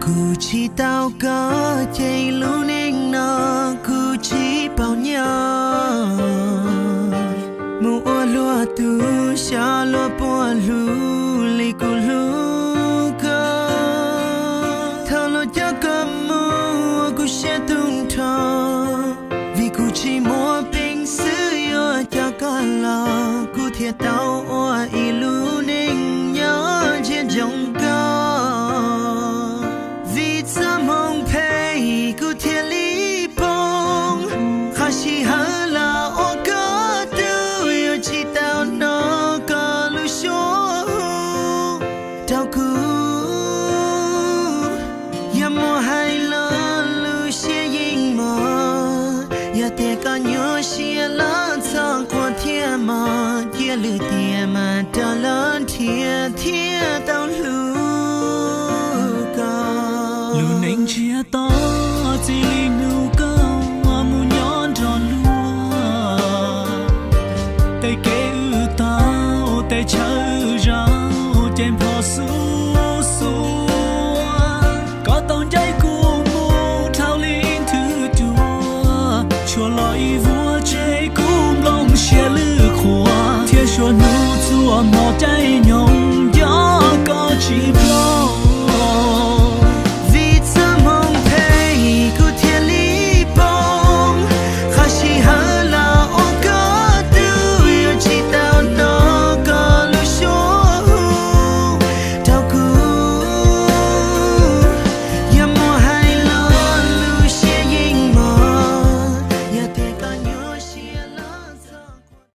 Kuv tsis tau koj ces lub neej no kuv tsis paub nyob. Mus ua luag tug xyov luag puas hlub li kuv hlub koj. Thaum luag coj koj mus ua kuv siab tu nrho, vim kuv tsis muaj peev xwm yuav coj koj los, kuv thiaj tau ua ib lub neej nyob ntsia ntsoov koj. Vim txoj hmoo phem kuv thiaj li poob, qhov sij hawm los ua koj tug, yuav tsis tau hnov koj lub suab hu rau kuv. Yog muaj hais los lub siab yeej mos, yog tias koj nyuaj siab los txhob quaj thiab mog, cia lwm tiam mas rov los nrhiav thiaj tau hlub koj. Lub neej ntsiag to txij li hnub koj mus nyob nrog luag, tej kev wb tau tej chaw